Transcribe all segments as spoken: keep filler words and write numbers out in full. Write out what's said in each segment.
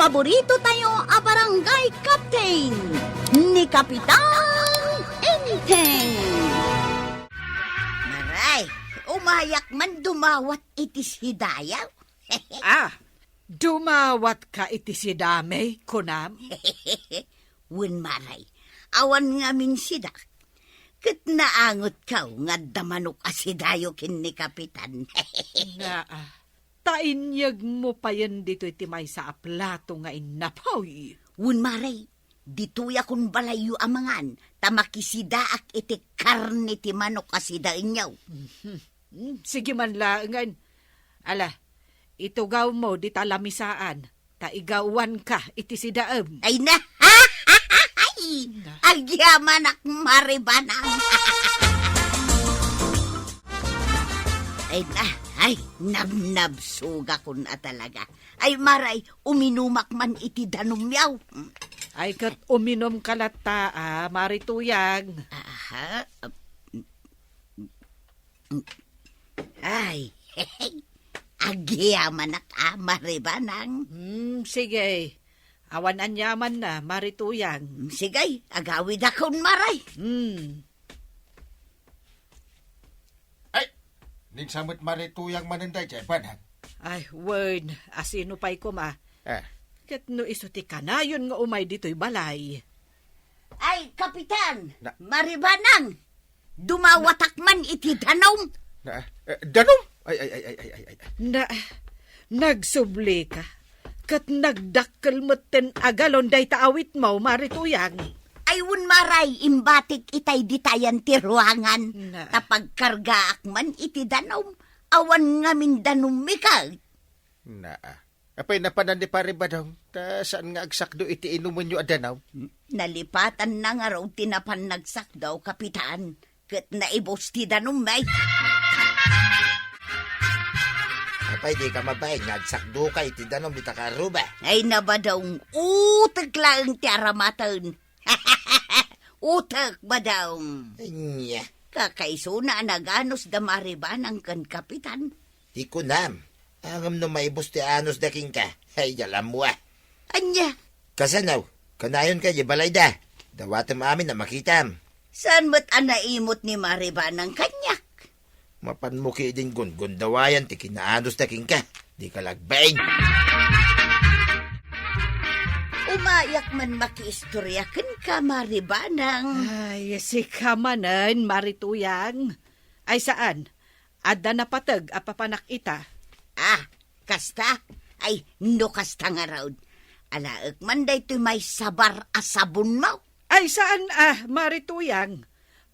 paborito tayo a barangay captain, ni Kapitan Enteng. Maray, umayak man dumawat iti sidayo. Ah, dumawatka iti sidami, kunam? Wen, Maray, awan ngamin sida. Ket naangotko nga adda manok a sidayo ken ni Kapitan. Naa, ta inyegmo payen ditoy ti maysa a plato nga innapoy. Wen, Maray, ditoyakon balayyo a mangan, ta makisidaak iti karne ti manok a sidaenyo. Mhm. Hmm, sige man laengen. Ala, itugawmo dita lamisaan, ta igawanka iti sidaem. Ay na! Agyamanak, Maray Banang! Ay na! Ay, nabnabsugakon a talaga. Ay, Maray, uminumak man iti danumyo. Ay, ket uminumka latta, a, Maray Tuyang. Aha. Ay, agyamanak a, Maray Banang. Hmm, sige. Awan aniamanna, Maray Tuyang. Hmm, sige, agawidakon, Maray. Hmm. Ay, ninsamet Maray Tuyang manen daydiay, Banang. Ay, wen, asino pay koma? Ah. Ket no isu ti kanayon nga umay ditoy balay. Ay, Kapitan! Na- Maray Banang! Dumawatak man iti danum. Na, eh, danum? Ay, ay, ay, ay, ay, ay, ay. Na, nagsublika. Ket nagdakkel metten a galon dayta awitmo, Maray Tuyang. Ay, wen, Maray, imbatik itay ditayan ti ruangan. Na. Ta pagkargaak man iti danum, awan ngamin danum mi ket. Na. Apay napanan ni Pare Badong, ta saan nga agsakdo iti inumenyo a danum? Nalipatanna ngarud ti napan nagsakdo, Kapitan, ket naibus ti danum, ay. Apay, dika mabain nga agsakdoka iti danum dita karuba? Ay, na, Badong, utek laeng ti aramaten. Utek, Badong. Ania? Kakaisuna a naganusda Maray Banang ken Kapitan. Ti kunam, ngem no maibus ti anusda kenka, ay, alammo a. Ania? Kasano? Kanayonka idiay balayda. Dawatem amin a makitam. Saan met a naimut ni Maray Banang kaniak? Mapanmo ketdin gungundawayan ti kinaanusda kenka. Dika la agbain. Umayak man makiistoria kenka, Maray Banang. Ay, sika manen, Maray Tuyang. Ay, saan? Adda napateg a papanak ita. Ah, kasta? Ay, no kasta ngarud, alaek man daytoy maysa bar a sabonmo. Ay, saan a, Maray Tuyang.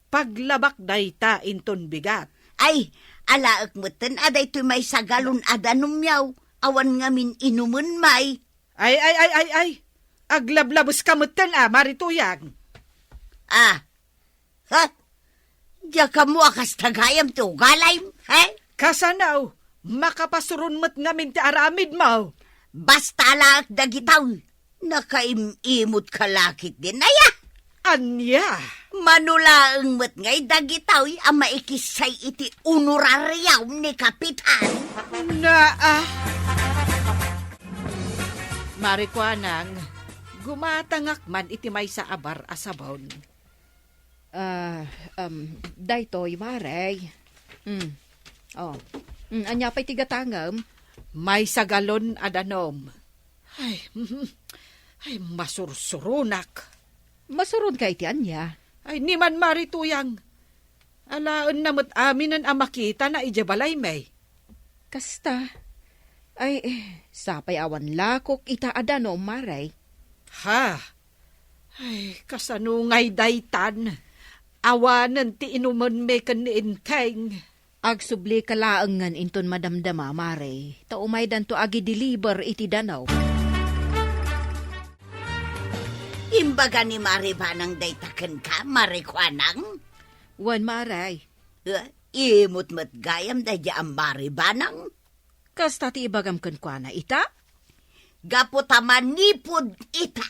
Paglabak dayta inton bigat. Ay, alaek metten a daytoy maysa galon a danumyo. Awan ngamin inumen, may. Ay, ay, ay, ay, ay. Aglablabeska metten a, Maray Tuyang. Ah, Ha? Diak ammo a kasta gayam ti ugalim, he? Kasano? Makapasuron met ngamin ti aramidmo. Basta laek dagitoy. Nakaim-imutka la ketdin, aya? Ania? Mano laeng met ngay dagitoy a maikissay iti honorarium ni Kapitan. Naa. Marikuanang, gumatangak man iti maysa a bar a sabon. Ah, um, daytoy, Mare. Mm. Oh. Mm, ania pay ti gatangem? Maysa galon a danum. Ay, ay, masursuronak. Masuronka iti ania? Ay, ni man Mare Tuyang. Alaenna met aminen a makitana idiay balaymi. Kasta. Ay, sapay awan lakok ita a danum, Mare. Ha? Ay, kasano ngay daytan? Awanen ti inumenmi ken ni Enteng. Agsublika laengen inton madamdama, Mare, ta umaydanto agi-deliver iti danum. Imbaga ni Mare Banang dayta kenka, Mare Kuanang? Wen, Mare. Eh, imut met gayam daydiay a Mare Banang? Kasta ti ibagam kenkuana ita? Gapu ta manipud ita,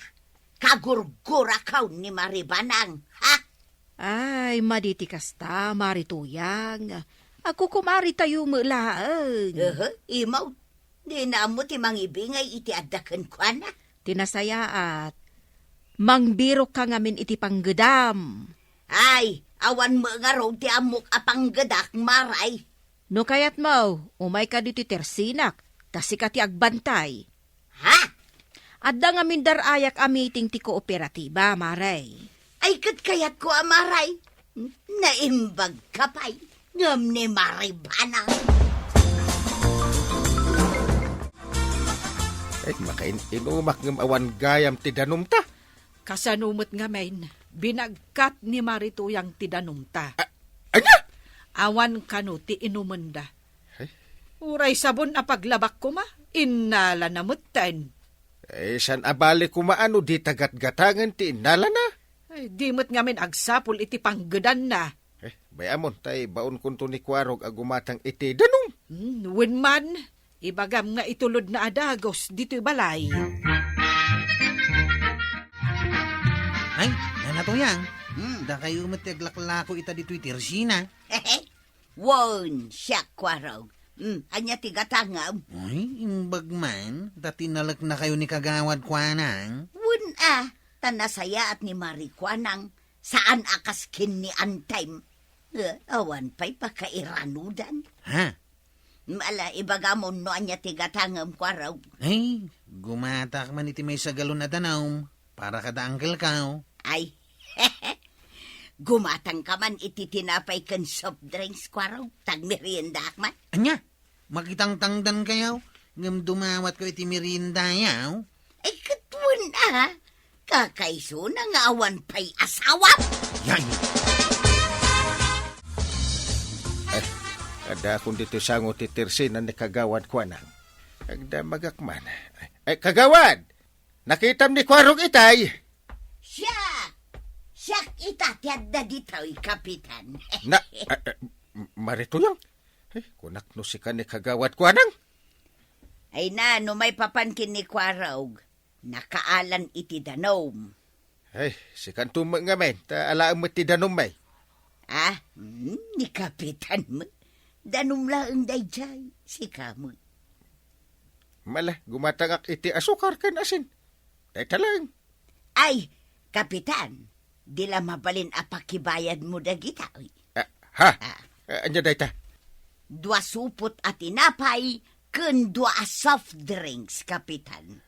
kagurgurakon ni Mare Banang, ha? Ay, madi ti kasta, Mare Tuyang. Agkukumaritayo met laeng. Ehe, imaw. Dina ammo ti mangibingay iti adda kenkuana. Ti nasayaat, mangbirokka ngamin iti panggedam. Ay, awan met ngarud ti ammok a panggedak, Maray. No kayatmo, umayka ditoy tersinak, ta sika ti agbantay. Ha? Adda ngamin dar-ayak a meeting ti kooperatiba, Maray. Ay, ket kayatko a, Maray. Naimbag ka pay. Ngem ni Maribana. Ay, makain-inumak ngem awan gayam ti danumta. Kasano met ngamin, binagkat ni Marituyang ti danumta. A-, ania? Awan kano ti inumenda. Ay. Uray sabon a paglabak koma, innalana metten. Ay, saan a bali koma no dita gatgatangen ti innalana? Ay, di met ngamin agsapul iti panggedanna. Eh, bay-amon, tay baonkonto ni Kuarog a gumatang iti danum. Hmm, wen man, ibagam nga itulodna a dagus ditoy balay. Ay, Nana Tuyang, hmm, dakayo met ti aglaklako ita ditoy tersina. Wen, siak, Kuarog. Hmm, ania ti gatangem? Ay, imbag man, ta tinaleknakayo ni Kagawad Kuanang. Wen a, ta nasayaat ni Mari Kuanang, saan a kas ken ni Antem. Eh, awan pay pakairanudan. Ha? Ala, ibagamon no ania ti gatangem, Kuarog. Ay, gumatak man iti maysa galon a danum para kada angkelkaw. Ay, gumatangka man iti tinapay ken soft drinks, Kuarog, ta agmeriendaak man. Ania? Makitangtangdankayo, ngem dumawatkayo iti meriendayo? Ay, ket wen a, kakaisuna nga awan pay asawa. Yan. Ay, adakon ditoy sango ti tersina ni Kagawad Kuanang. Agdamagak man. Ay, Kagawad! Nakitam ni Kuarog itay? Siak! Siak ita ti adda ditoy, Kapitan. Na, ah, ah, M-, Mari Tuyang? Ay, kunak no sika ni Kagawad Kuanang? Ay na, no maipapan ken ni Kuarog, nakaalan iti danum. Ay, sikanto met ngamin, ta alaem met ti danum, ay. Ah, hmm, ni Kapitan met. Danum laeng daydiay, sika met. Mala, gumatangak iti asukar ken asin. Dayta laeng. Ay, Kapitan, di la mabalin a pakibayadmo dagita, oy. Ah, ha? Ah. Ah, ania dayta? Dua supot a tinapay ken dua a soft drinks, Kapitan.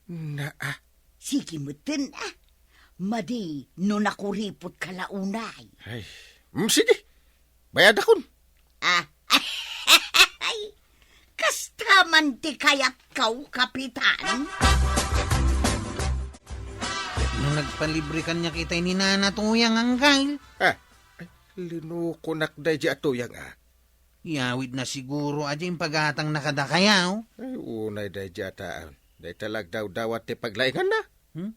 Na, ah. Sige metten, ah. Madi no nakuripotka la unay. Ay, mm, sige. Bayadakon. Ah, kasta man ti kayatko, Kapitan. No nagpalibre kaniak itay ni Nana Tuyang, Angkal. Ah, ay, linukonak daydi a Tuyang, ah. Iyawidna siguro a diay impagatangnaka dakayo. Ay, unay daydi a taon. Dayta la agdawdawat ti paglainganna. Hmm?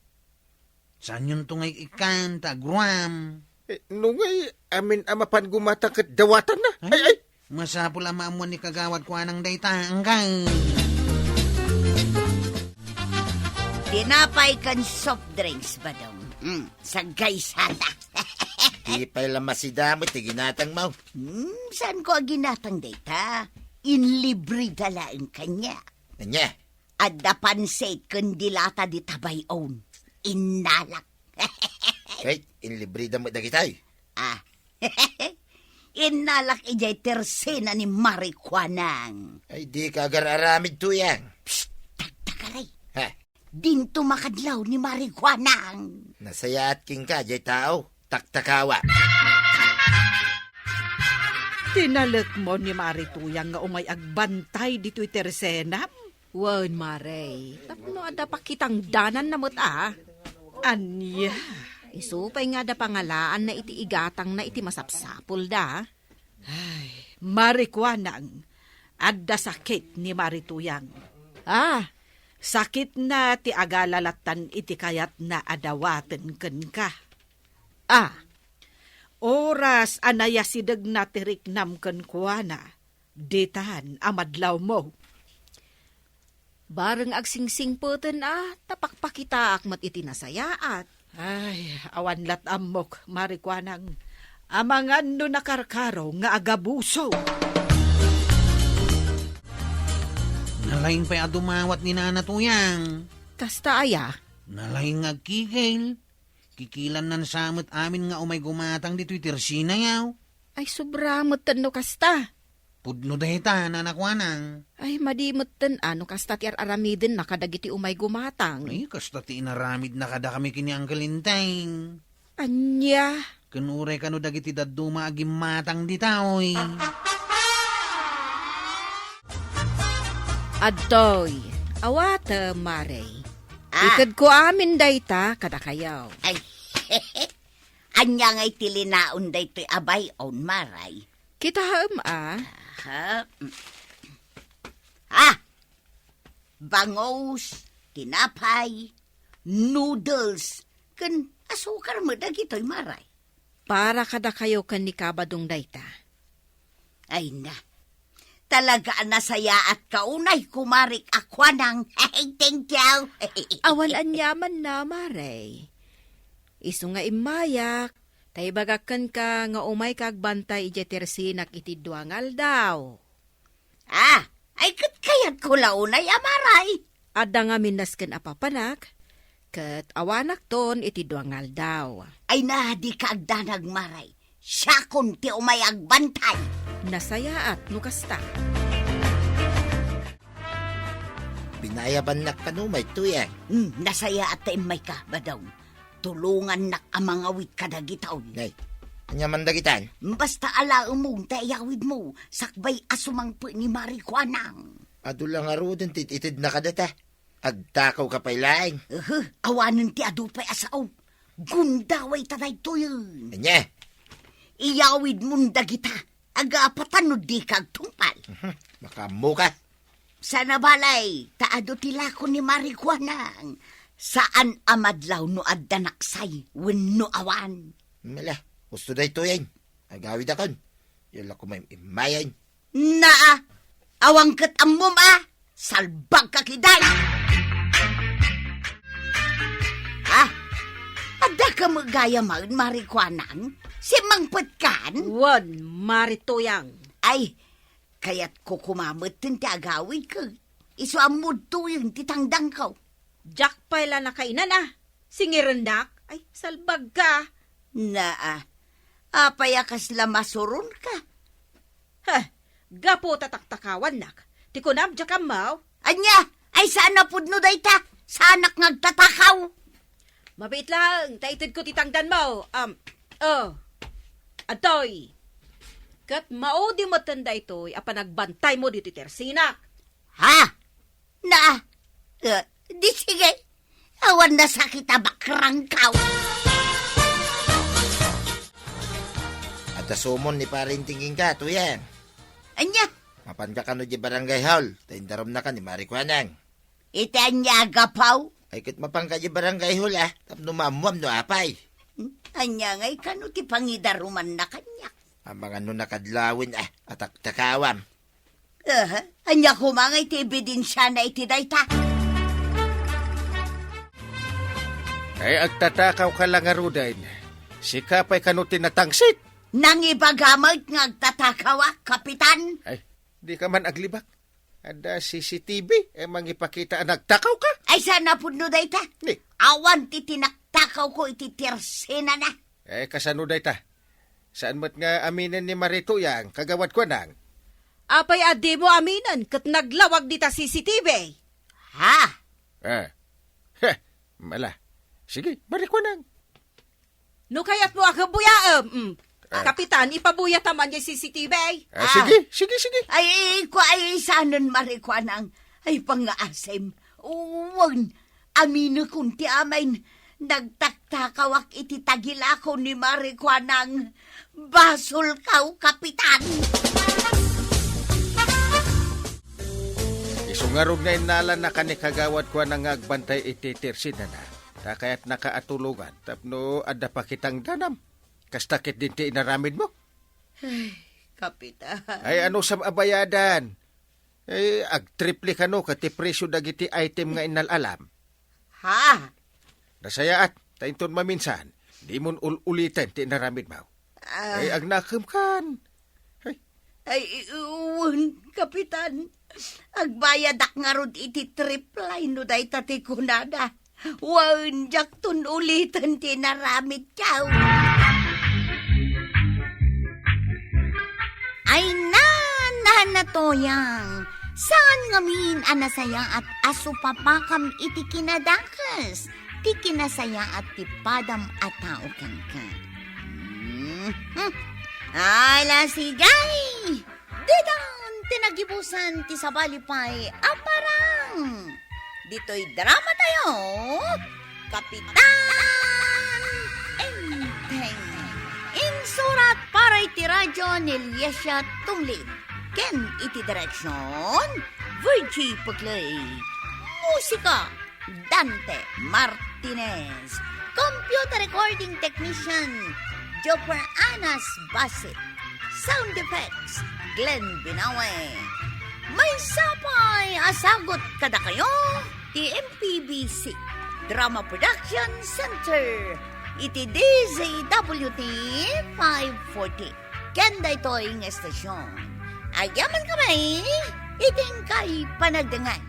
Saanyonto nga ikkan ta agruam? Eh, no ngay, amin a mapan gumatang ket dawatanna. Ay, ay, ay! Masapul a maammuan ni Kagawad Kuanang dayta, Angkal. Tinapay ken soft drinks, Badong. Mm, saggaysata. Di pay la masida met ti ginatangmo. Hmm, saanko a ginatang dayta? Inlibreda laeng kaniak. Ania? Adda pansit ken dilata dita bay-on. Innalak. Ket inlibreda met dagitay? Ah. Innalak idiay tersena ni Mari Kuanang. Ay, dika agar-aramid, Tuyang. Psst! Tagtagaray. Ha? Dinto makadlaw ni Mari Kuanang. Nasayaat kenka, diay tao. Taktakawak. Tinalekmo ni Mari Tuyang nga umay agbantay ditoy tersenam? Wen, Mare, tapno adda pakitangdananna met a. Ania? Isu pay nga adda pangalaanna iti igatangna iti masapsapulda. Ay, Mari Kuanang, adda sakit ni Mari Tuyang. Ah, sakitna ti agalalatan iti kayatna a dawaten kenka. Ah, oras a nayasidegna ti riknam kenkuana, ditan a madlawmo. Bareng agsingsingpeten a, ta pakpakitaak met iti nasayaat. Ay, awan lat ammok, Mari Kuanang. Amangan no nakarkaro nga agabuso. Nalaing pay a dumawat ni Nana Tuyang. Kasta aya? Nalaing nga agkikil. Kikilannan sa met amin nga umay gumatang ditoy tersenayo. Ay, sobra metten no kasta. Pudno dayta, Nana Kuanang. Ay, madi metten a no kasta ti ar-aramidenna kadagiti umay gumatang. Ay, kasta ti inaramidna kadakami ken ni Uncle Enteng. Ania? Ken uray kano dagiti dadduma a gimmatang ditoy. Adtoy, awatem, Mare. Ah. Itedko amin dayta kadakayo. Ay, ania ngay ti linaon daytoy a bay-on, Mare? Kitaem a. Aha. Ah! Bangus, tinapay, noodles, ken asukar met dagitoy, Mare. Para kadakayo ken ni Kabadong dayta. Ay na. Talaga a nasayaatka unay, kumarik a Kuanang. Thank you. Awan aniamanna, Mare. Isu nga immayak, ta ibagak kenka nga umayka agbantay idiay tersenak iti dua nga aldaw. Ah, ay ket kayatko la unay a, Mare. Adda ngamin nasken a papanak, ket awanakton iti dua nga aldaw. Ay na, dika agdanag, Mare. Siakon ti umay agbantay. Nasayaat no kasta. Binayabannak kano, Maytoy, eh. Hmm, nasayaat ta immayka, Badong. Tulongannak a mangawit kadagitoy. Nay, ania man dagitan? Basta alaemon ta iyawidmo, sakbay a sumangpet ni Mare Kuanang. Adu la ngaruden ti itedna kadata. Agtakawka pay laeng. Uhu, awanen ti adu pay a sao. Gundawayta daytoyen. Ania? Iyawidmon dagita. Agapatan no dika agtungpal. Mhm, makaammoka. Sana balay, ta adu ti lako ni Mare Kuanang. Saan a madlaw no adda naksay wenno awan. Mala, husto daytoyen. Agawidakon. Yalla ko may immayen. Naa, awan ket ammom a, salbagka ketdi. Ah, adda ka met gayam, Mare Kuanang? Simmangpetkan? Wen, Mare Tuyang. Ay, kayatko koma metten ti agawidko. Isu a mudtoyen ti tangdangko. Diak pay la nakainan a. Singirennak? Ay, salbagka. Naa, apay a kasla masuronka? Heh, gapu ta taktakawannak. Ti kunam, diak ammo. Ania? Ay, saan a pudno dayta? Saanak nga agtatakaw? Mabiit laeng, ta itedko ti tangdanmo. Um, oh. Adtoy. Ket maudi metten daytoy a panagbantaymo ditoy tersenak. Ha? Na, eh, di sige. Awan nasakit a bakrangkaw. Adda sumon ni Pare Enteng kenka, Tuyang. Ania? Mapanka kano di barangay hall, ta indarumnaka ni Mare Kuanang. Iti ania a gapu? Ay, ket mapanka di barangay hall, ah, tapno maammuam no apay. Hmm? Ania ngay kano ti pangidarumanna kaniak? Amangan no nakadlawen, ah, a taktakawam. Aha, ania koma ngay ti ebidensiana iti dayta? Ay, agtatakawka la ngaruden. Sika pay kano ti natangsit? Nangibaga met nga agtatakawak, Kapitan. Ay, dika man aglibak. Adda C C T V, eh, mangipakita a nagtakawka? Ay, saan a pudno dayta? Ni? Awan ti tinaktakawko iti tersenana. Eh, kasano dayta? Saan met nga aminen ni Mare Tuyang, Kagawad Kuanang? Apay a dimo aminen ket naglawag dita C C T V? Ha? Eh. Heh, mala. Sige, Mare Kuanang. No kayatmo a kabuyaem, mm. Ah. Kapitan, ipabuyatam man diay C C T V. Ah, ah, sige, sige, sige. Ay, ay, kua-, ay, sanen, Mare Kuanang. Ay, pangngaasim. Wen, aminekon ti amin. Nagtaktakawak iti tagilako ni Mare Kuanang. Basolkaw, Kapitan. Isu ngarud nga innalannaka ni Kagawad Kuanang nga agbantay iti tersenana. Ta kayatnaka a tulongan tapno adda pakitangdanam. Kasta ketdin ti inaramidmo? Ay, Kapitan. Ay, anusam a bayadan? Ay, agtriple kano ket ti presio dagiti item nga innal-alam. Ha? Nasayaat, ta inton maminsan, dimon ul-uliten ti inaramidmo. Ah. Ay, agnakemkan. Ay. Ay, wen, Kapitan. Agbayadak ngarud iti trip line no dayta ti kunada. Wen, diakton uliten ti inaramidko. Ay, na, na, na, Toyang. Saan ngamin a nasayaat a supapakam iti kinadakes ti kinasayaat ti padam a tao kenka. Mhm. Ala, sige. Ditan ti nagibusan ti sabali pay a parang. Ditoy drama tayo, Kapitan Enteng. Insurat para iti radyo ni Liesia Tumlid. Ken iti direksyon, Virgie Puclay. Musika, Dante Martinez. Computer recording technician, Joper Anas Basit. Sound effects, Glenn Binawe. Maysa pay a sagut kadakayo ti M P B C Drama Production Center iti D Z W T five forty. Ken daytoy nga estasyon, agyamankami iti inkay panagdengngeg.